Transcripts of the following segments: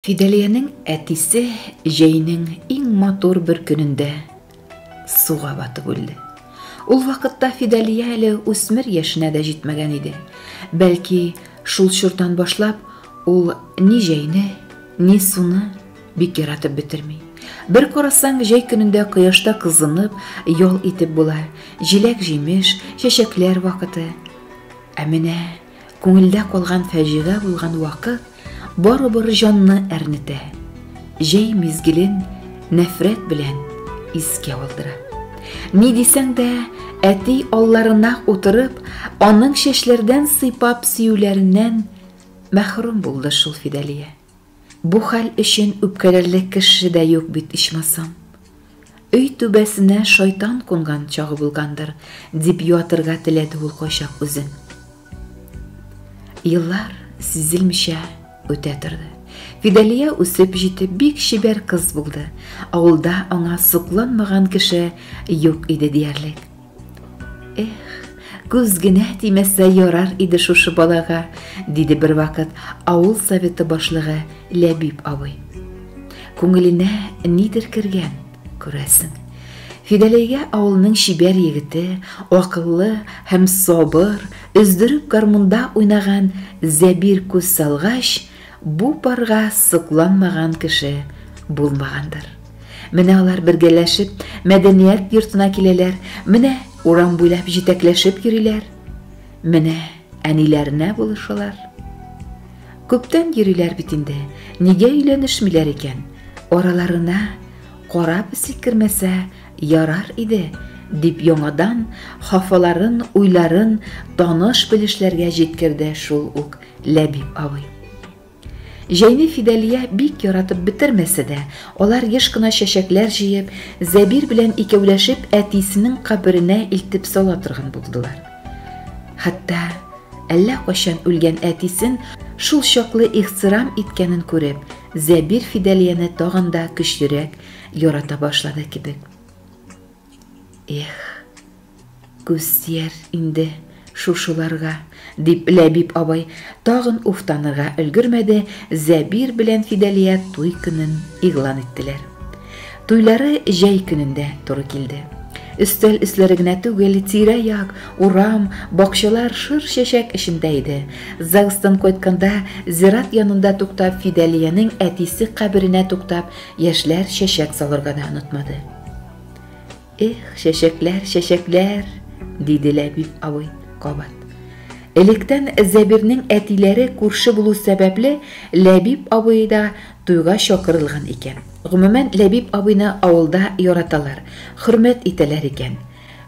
Фидәлиянең әтисе җәйнең иң матур бер көнендә суга батып үлде. Ул вакытта Фидәлия әле үсмер яшенә дә җитмәгән иде. Бәлки, шул чордан башлап, ул ни җәйне, ни суны бик яратып бетерми. Бер карасаң, җәй көнендә кояшта кызынып, ял итеп була. Җиләк-җимеш, чәчәкләр вакыты. Ә менә Күңелдә калган фаҗига булган вакыт барыбер җанны әрнетә, җәй мизгелен нәфрәт белән искә алдыра. Ни дисәң дә, әти алларына утырып, аның чәчләрдән сыйпап сөюләреннән мәхрүм булды шул Фидәлия. Бу хәл өчен үпкәләрлек кеше дә юк бит ичмасам. Өй түбәсенә шайтан кунган чагы булгандыр, дип юатырга теләде ул кайчак үзен. Еллар сизелмичә үтә торды. Фидәлия үсеп җитеп, бик чибәр кыз булды. Авылда аңа сокланмаган кеше юк иде диярлек. Эх, күз генә тимәсә ярар иде шушы балага, диде бервакыт авыл советы башлыгы Ләбиб абый. Күңеленә нидер кергән, күрәсең. Фидәләйгә авылның чибәр егете, акыллы һәм сабыр, өздереп гармунда уйнаган Зәбир күз салгач, бу парга сокланмаган кеше булмагандыр. Менә алар бергәләшеп мәдәният йортына киләләр, менә урам буйлап җитәкләшеп йөриләр, менә әниләренә булышалар. Күптән йөриләр бит инде, нигә өйләнешмиләр икән? Араларына кара песи кермәсә ярар иде, дип яңадан хафаларын, уйларын таныш-белешләргә җиткерде шул ук Ләбиб абый. Җәйне Фидәлия бик яратып бетермәсә дә, алар еш кына чәчәкләр җыеп, Зәбир белән икәүләшеп әтисенең каберенә илтеп сала торган булдылар. Хәтта әллә кайчан үлгән әтисен шул чаклы ихтирам иткәнен күреп, Зәбир Фидәлияне тагын да көчлерәк ярата башлады кебек. Эх, Күз тияр инде шушыларга, дип Ләбиб абый тагын уфтанырга өлгермәде, Зәбир белән Фидәлия туй көнен игълан иттеләр. Туйлары җәй көнендә туры килде. Өстәл өсләре генә түгел, тирә-як, урам, бакчалар шыр чәчәк эчендә иде. ЗАГСтан кайтканда, зират янында туктап, Фидәлиянең әтисе каберенә туктап, яшьләр чәчәк салырга да онытмады. Эх, чәчәкләр, чәчәкләр, диде Ләбиб абый кабат. Электән Зәбирнең әтиләре күрше булу сәбәпле, Ләбиб абый да туйга чакырылган икән. Гомумән, Ләбиб абыйны авылда яраталар, хөрмәт итәләр икән.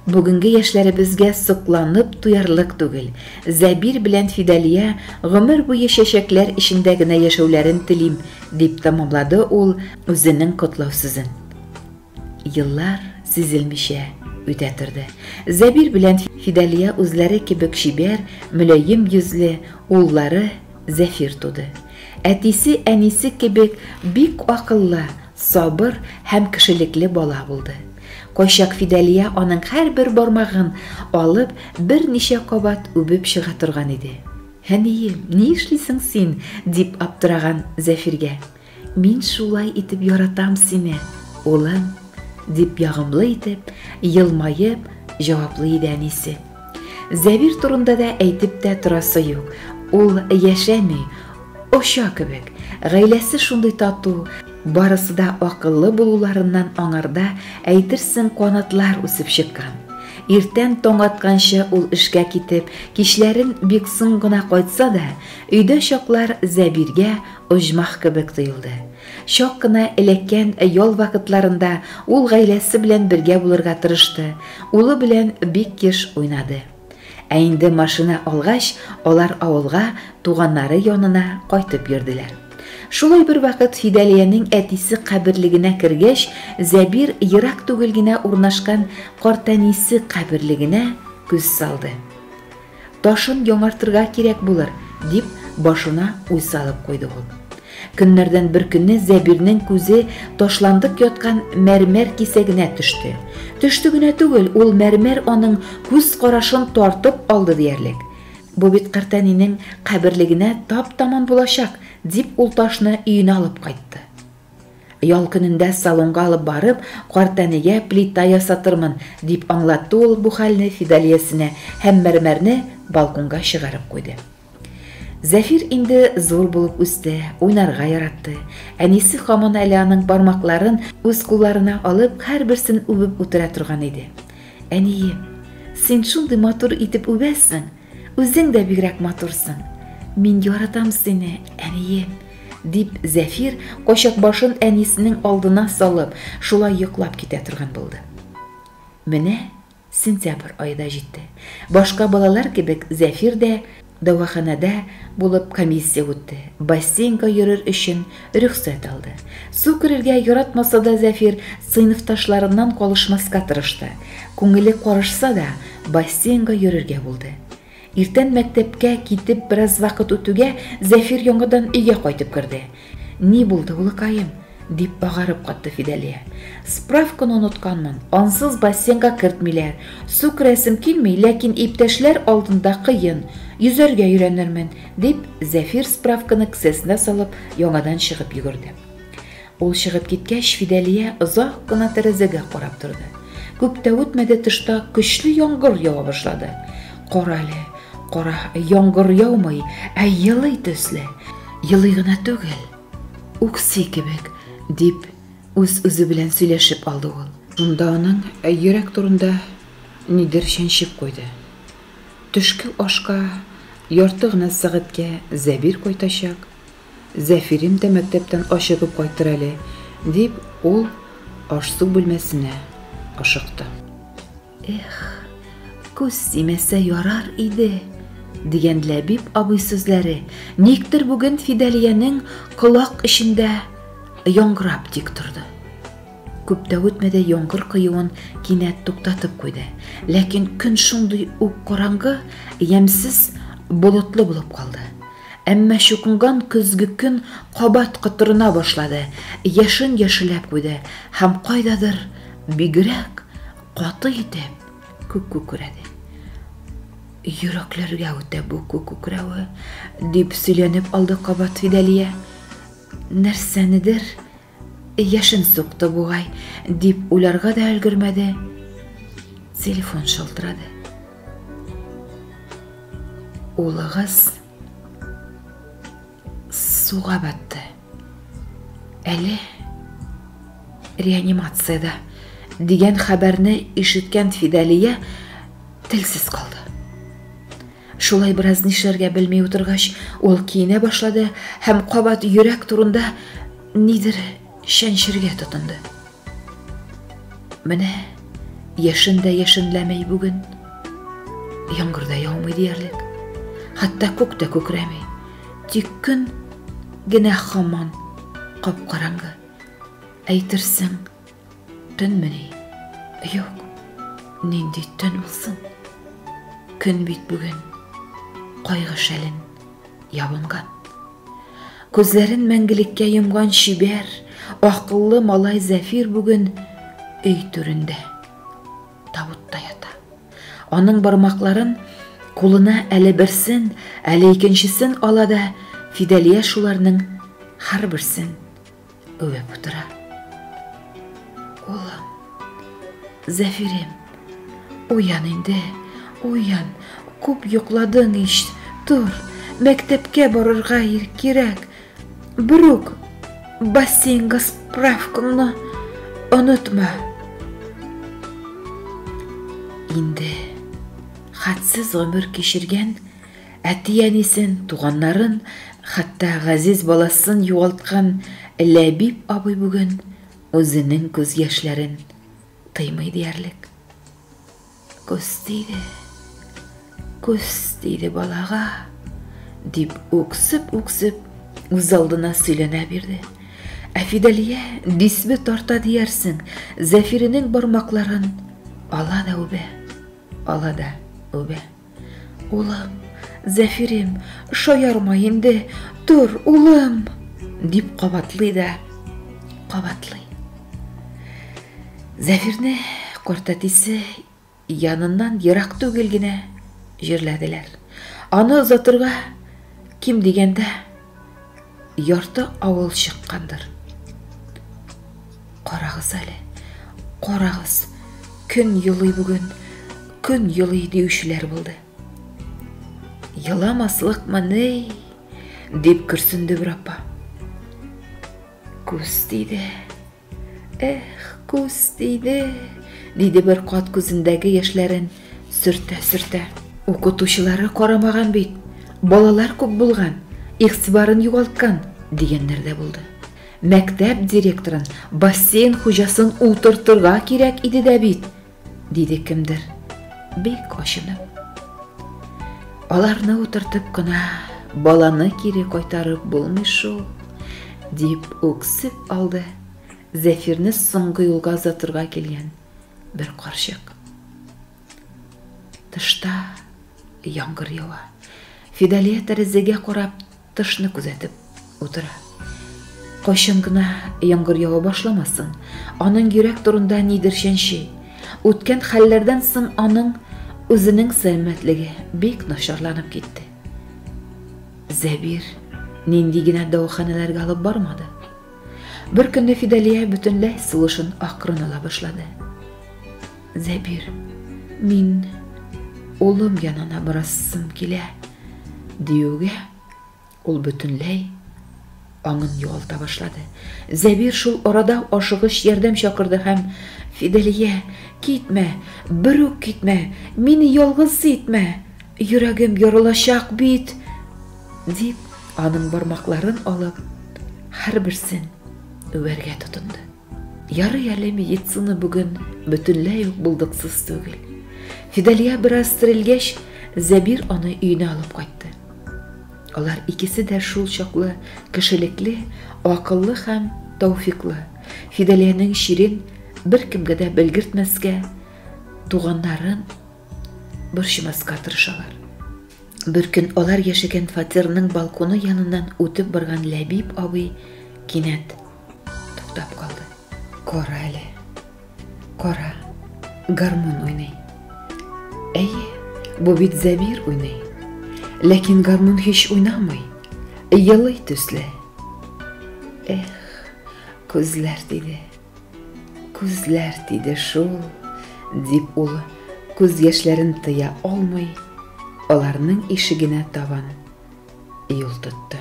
Бүгенге яшьләребезгә сокланып туярлык түгел. Зәбир белән Фидәлия гомер буе чәчәкләр эчендә генә яшәүләрен телим, дип тәмамлады ул үзенең котлау сүзен. Еллар сизелмичә үтә торды. Зәбир белән Фидәлия үзләре кебек чибәр, мөлаем йөзле уллары Зәфир туды. Әтисе әнисе кебек бик акыллы, сабыр һәм кешелекле бала булды. Кайчак Фидәлия аның һәрбер бармагын алып, берничә кабат үбеп чыга торган иде. Әнием, ни эшлисең син? дип аптыраган Зәфиргә. Мин шулай итеп яратам сине, улым, дип ягымлы итеп, елмаеп җаваплый иде әнисе. Зәбир турында да әйтеп тә торасы юк. Ул яшәми, оча кебек. Гаиләсе шундый тату, барысы да акыллы булуларыннан аңарда әйтерсең канатлар үсеп чыккан. Иртән таң атканчы ул эшкә китеп, кичләрен бик соң гына кайтса да, өйдә чаклар Зәбиргә Оҗмах кебек тоелды. Чак кына эләккән ял вакытларында ул гаиләсе белән бергә булырга тырышты, улы белән бик еш уйнады. Ә инде машина алгач, алар авылга, туганнары янына кайтып йөрделәр. Шулай бервакыт Фидәлиянең әтисе каберлегенә кергәч, Зәбир ерак түгел генә урнашкан картәнисе каберлегенә күз салды. Ташын яңартырга кирәк булыр, дип башына уй салып куйды ул. Көннәрдән бер көнне Зәбирнең күзе ташландык яткан мәрмәр кисәгенә төште. Төште генә түгел, ул мәрмәр аның күз карашын тартып алды диярлек. Бу бит картәнинең каберлегенә тап-таман булачак, дип ул ташны өенә алып кайтты. Ял көнендә салонга алып барып, картәнигә плита ясатырмын, дип аңлатты ул бу хәлне Фидалиясенә һәм мәрмәрне балконга чыгарып куйды. Зәфир инде зур булып үсте, уйнарга яратты. Әнисе һаман әле аның бармакларын үз кулларына алып, һәрберсен үбеп утыра торган иде. Әнием, син шундый матур итеп үбәсең, үзең дә бигрәк матурсың. Мин яратам сине, әнием, дип Зәфир кайчак башын әнисенең алдына салып, шулай йоклап китә торган булды. Менә Сентябрь ае да җитте. Башка балалар кебек Зәфир дә дәваханәдә булып комиссия үтте, бассейнга йөрер өчен рөхсәт алды. Су керергә яратмаса да Зәфир сыйныфташларыннан калышмаска тырышты. Күңеле карышса да, бассейнга йөрергә булды. Иртән мәктәпкә китеп бераз вакыт үтүгә Зәфир яңадан өйгә кайтып керде. Ни булды, улыкаем? дип агарып катты Фидәлия. Справканы онытканмын. Ансыз бассейнга кертмиләр. Су керәсем килми, ләкин иптәшләр алдында кыен. Йөзәргә өйрәнермен, дип Зәфир справканы кесәсенә салып яңадан чыгып йөгерде. Ул чыгып киткәч, Фидәлия озак кына тәрәзәгә карап торды. Күп тә үтмәде, тышта көчле яңгыр ява башлады. Кара әле, кара, яңгыр яумый, ә елый төсле. Елый гына түгел, үкси кебек, дип үз-үзе белән сөйләшеп алды ул. Шунда аның йөрәк турында нидер чәнчеп куйды. Төшке ашка ярты гына сәгатькә Зәбир кайтачак, Зәфирем дә мәктәптән ачыгып кайтыр әле, дип, ул аш-су бүлмәсенә ашыкты. Эх, күз тимәсә ярар иде, дигән Ләбиб абый сүзләре никтер бүген Фидәлиянең колак эчендә яңгырап тик торды. Күп тә үтмәде, яңгыр коюын кинәт туктатып куйды. Ләкин көн шундый ук караңгы, ямьсез, болытлы булып калды. Әмма чукынган көзге көн кабат котырына башлады, яшен яшеләп куйды һәм кайдадыр бигрәк каты итеп күк күкрәде. Йөрәкләргә үтә бу күк күкрәве, дип сөйләнеп алды кабат Фидәлия. Нәрсәнедер яшен сукты бугай, дип уйларга да өлгермәде. Телефон шалтырады. Улыгыз суга батты. Әле реанимациядә дигән хәбәрне ишеткән Фидәлия телсез калды. Шулай бераз нишләргә белми утыргач, ул киенә башлады һәм кабат йөрәк турында нидер чәнчергә тотынды. Менә яшен дә яшенләмәй бүген. Яңгыр да яумый диярлек. Хәтта күк тә күкрәми. Тик көн генә һаман кап-караңгы. Әйтерсең, төнмени? Юк, нинди төн булсын? Көн бит бүген кайгы шәлен ябынган. Күзләрен мәңгелеккә йомган чибәр, акыллы малай Зәфир бүген өй түрендә, табутта ята. Аның бармакларын кулына әле берсен, әле икенчесен ала да, Фидәлия шуларның һәрберсен үбеп утыра. Улым, Зәфирем, уян инде, уян, күп йокладың ич, тор, мәктәпкә барырга кирәк. Берүк бассейнга справкаңны онытма. Инде хәтсез гомер кичергән Әти-әнисен, туганнарын, хәтта газиз баласын югалткан Ләбиб абый бүген үзенең күз яшьләрен тыймый диярлек. Күз тиде, күз тиде балага, дип үксеп-үксеп үзалдына сөйләнә бирде. Ә Фидәлия дисбе тарта диярсең, Зәфиренең бармакларын ала да үбә, ала да үбә. Улым, Зәфирем, шаярма инде, тор, улым, дип кабатлый да кабатлый. Зәфирне картәтисе яныннан ерак түгел генә җирләделәр. Аны озатырга ким дигәндә ярты авыл чыккандыр. Карагыз әле, карагыз, көн елый бүген, көн елый диючеләр булды. Еламаслыкмыни? дип көрсенде бер апа. Күз тиде. Эх, күз тиде, диде бер кат күзендәге яшьләрен сөртә-сөртә. Укытучылары карамаган бит, балалар күп булган, игътибарын югалткан, дигәннәр дә булды. Мәктәп директорын, бассейн хуҗасын утыртырга кирәк иде дә бит, диде кемдер, бик ачынып. Аларны утыртып кына баланы кире кайтарып булмый шул, дип үксеп алды Зәфирне соңгы юлга озатырга килгән бер карчык. Тышта яңгыр ява. Фидалия тәрәзәгә карап Тышны күзәтеп утыра. Кайчан гына яңгыр ява башламасын, аның йөрәк турында нидер чәнчи. Үткән хәлләрдән соң аның үзенең сәламәтлеге бик начарланып китте. Зәбир нинди генә дәваханәләргә алып бармады. Бер көнне Фидәлия бөтенләй сулышын акрын ала башлады. Зәбир, мин улым янына барасым килә, диюгә ул бөтенләй аңын югалта башлады. Зәбир шул арада ашыгыч ярдәм чакырды һәм Фидәлия, китмә, берүк китмә, мине ялгыз итмә, йөрәгем ярылачак бит, дип, аның бармакларын алып, һәрберсен үбәргә тотынды. Ярый әле медицина бүген бөтенләй үк булдыксыз түгел. Фидәлия бераз терелгәч, Зәбир аны өенә алып кайтты. Алар икесе дә шул чаклы кешелекле, акыллы һәм тәүфиклы. Фидәлиянең чирен беркемгә дә белгертмәскә, туганнарын борчымаска тырышалар. Беркөн алар яшәгән фатирның балконы яныннан үтеп барган Ләбиб абый кинәт туктап калды. Кара әле. Кара, гармун уйный. Әйе, бу бит Зәбир уйный. Ләкин гармун һич уйнамый. Елый төсле. Эх, күзләр диде. Күзләр тиде шул, дип ул күз яшьләрен тыя алмый, аларның ишегенә табан юл тотты.